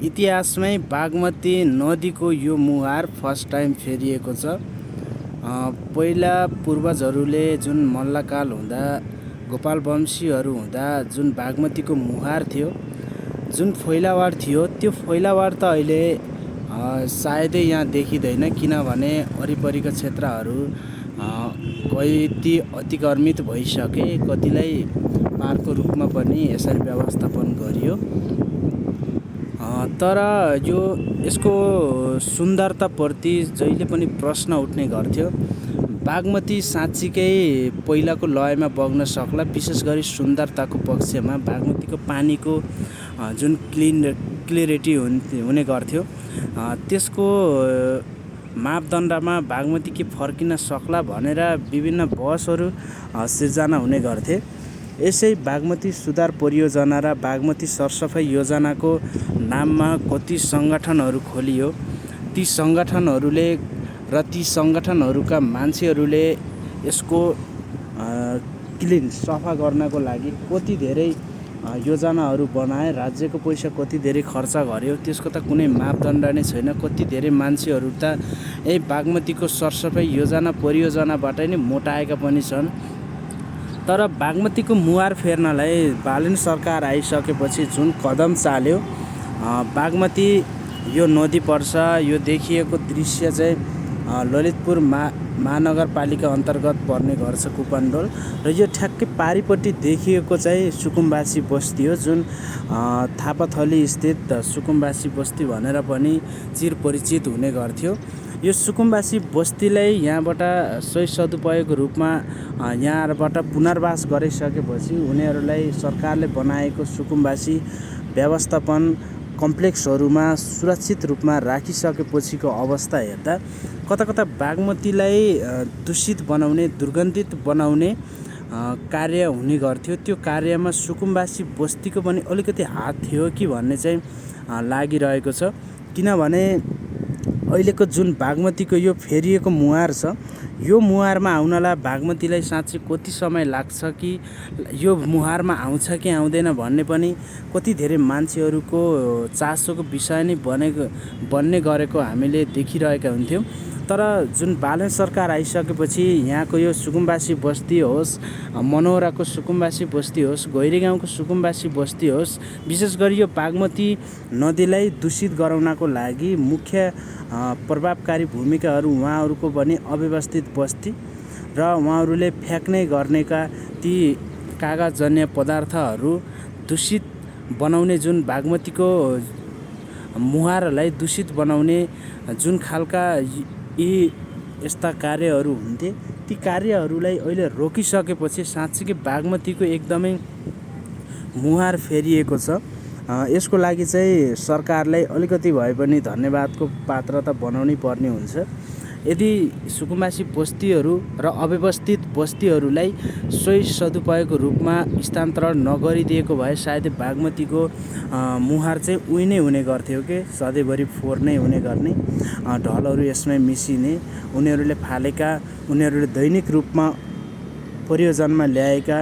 इतिहासमै बागमती नदीको यो मुहार फर्स्ट टाइम फेरिएको छ। पहिला पूर्वजहरूले जुन मल्लकाल हुँदा गोपालवंशीहरू हुँदा जुन बागमतीको मुहार थियो, जुन फैलावाड थियो, त्यो फैलावाड त अहिले सायदै यहाँ देखिँदैन, किनभने वरिपरिका क्षेत्रहरू कति अतिक्रमित भइसके, कतिलाई पार्कको रूपमा पनि यसरी व्यवस्थापन गरियो। तर यो यसको सुन्दरताप्रति जहिले पनि प्रश्न उठ्ने गर्थ्यो। बागमती साँच्चीकै पहिलाको लयमा बग्न सक्ला, विशेष गरी सुन्दरताको पक्षमा बागमतीको पानीको जुन क्लियरिटी हुने गर्थ्यो, त्यसको मापदण्डमा बागमती के फर्किन सक्ला भनेर विभिन्न बहसहरू सिर्जना हुने गर्थे। यसै बागमती सुधार परियोजना र बागमती सरसफाइ योजनाको नाममा कति सङ्गठनहरू खोलियो। ती सङ्गठनहरूले र ती सङ्गठनहरूका मान्छेहरूले यसको क्लिन सफा गर्नको लागि कति धेरै योजनाहरू बनाए, राज्यको पैसा कति धेरै खर्च गर्यो, त्यसको त कुनै मापदण्ड नै छैन। कति धेरै मान्छेहरू त यही बागमतीको सरसफाइ योजना परियोजनाबाट नै मोटाएका पनि छन्। तर बागमतीको मुहार फेर्नलाई बालेन सरकार आइसकेपछि जुन कदम चाल्यो, बागमती यो नदी पर्छ, यो देखिएको दृश्य चाहिँ ललितपुर महानगरपालिका अन्तर्गत पर्ने गर्छ कुपनडोल, र यो ठ्याक्कै पारिपट्टि देखिएको चाहिँ सुकुम्बासी बस्ती हो, जुन थापाथली स्थित सुकुम्बासी बस्ती भनेर पनि चिरपरिचित हुने गर्थ्यो। यो सुकुम्बासी बस्तीलाई यहाँबाट सही सदुपयोगको रूपमा यहाँबाट पुनर्वास गरिसकेपछि उनीहरूलाई सरकारले बनाएको सुकुम्बासी व्यवस्थापन कम्प्लेक्सहरूमा सुरक्षित रूपमा राखिसकेपछिको अवस्था हेर्दा कता कता बागमतीलाई दूषित बनाउने, दुर्गन्धित बनाउने कार्य हुने गर्थ्यो। त्यो कार्यमा सुकुम्बासी बस्तीको पनि अलिकति हात थियो कि भन्ने चाहिँ लागिरहेको छ, किनभने अहिलेको जुन बागमतीको यो फेरिएको मुहार छ, यो मुहारमा आउनलाई बागमतीलाई साँच्चै कति समय लाग्छ कि यो मुहारमा आउँछ कि आउँदैन भन्ने पनि कति धेरै मान्छेहरूको चासोको विषय नै बन्ने गरेको हामीले देखिरहेका हुन्थ्यौँ। तर जुन बालेन सरकार आइसकेपछि यहाँको यो सुकुम्बासी बस्ती होस्, मनोहराको सुकुम्बासी बस्ती होस्, गैरी गाउँको सुकुम्बासी बस्ती होस्, विशेष गरी यो बागमती नदीलाई दूषित गराउनको लागि मुख्य प्रभावकारी भूमिकाहरू उहाँहरूको पनि अव्यवस्थित बस्ती र उहाँहरूले फ्याँक्ने गर्नेका ती कागजजन्य पदार्थहरू दूषित बनाउने, जुन बागमतीको मुहारलाई दूषित बनाउने जुन खालका यी यस्ता कार्यहरू हुन्थे, ती कार्यहरूलाई अहिले रोकिसकेपछि साँच्चीकै बागमतीको एकदमै मुहार फेरिएको छ। यसको लागि चाहिँ सरकारलाई अलिकति भए पनि धन्यवादको पात्रता बनाउनै पर्ने हुन्छ। यदि सुकुम्बासी बस्तीहरू र अव्यवस्थित बस्तीहरूलाई सही सदुपयोगको रूपमा स्थानान्तरण नगरिदिएको भए सायद बागमतीको मुहार चाहिँ उही नै हुने गर्थ्यो कि सधैँभरि फोहोर नै हुने गर्ने, ढलहरू यसमै मिसिने, उनीहरूले फालेका, उनीहरूले दैनिक रूपमा परियोजनामा ल्याएका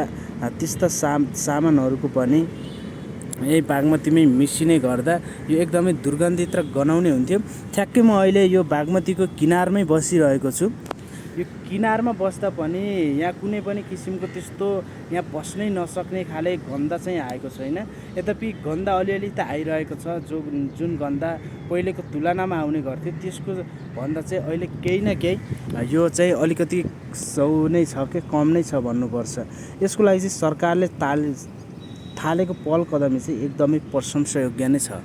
त्यस्ता सामानहरूको पनि यही बागमतीमै मिसिने गर्दा यो एकदमै दुर्गन्धित र गनाउने हुन्थ्यो। ठ्याक्कै म अहिले यो बागमतीको किनारमै बसिरहेको छु। यो किनारमा बस्दा पनि यहाँ कुनै पनि किसिमको त्यस्तो यहाँ बस्नै नसक्ने खाले गन्ध चाहिँ आएको छैन। यद्यपि गन्ध अलिअलि त आइरहेको छ, जुन गन्ध पहिलेको तुलनामा आउने गर्थ्यो त्यसको भन्दा चाहिँ अहिले केही न केही यो चाहिँ अलिकति सौ नै छ कि कम नै छ भन्नुपर्छ। यसको लागि चाहिँ सरकारले थालेको पहल कदमी चाहिँ एकदमै प्रशंसायोग्य नै छ।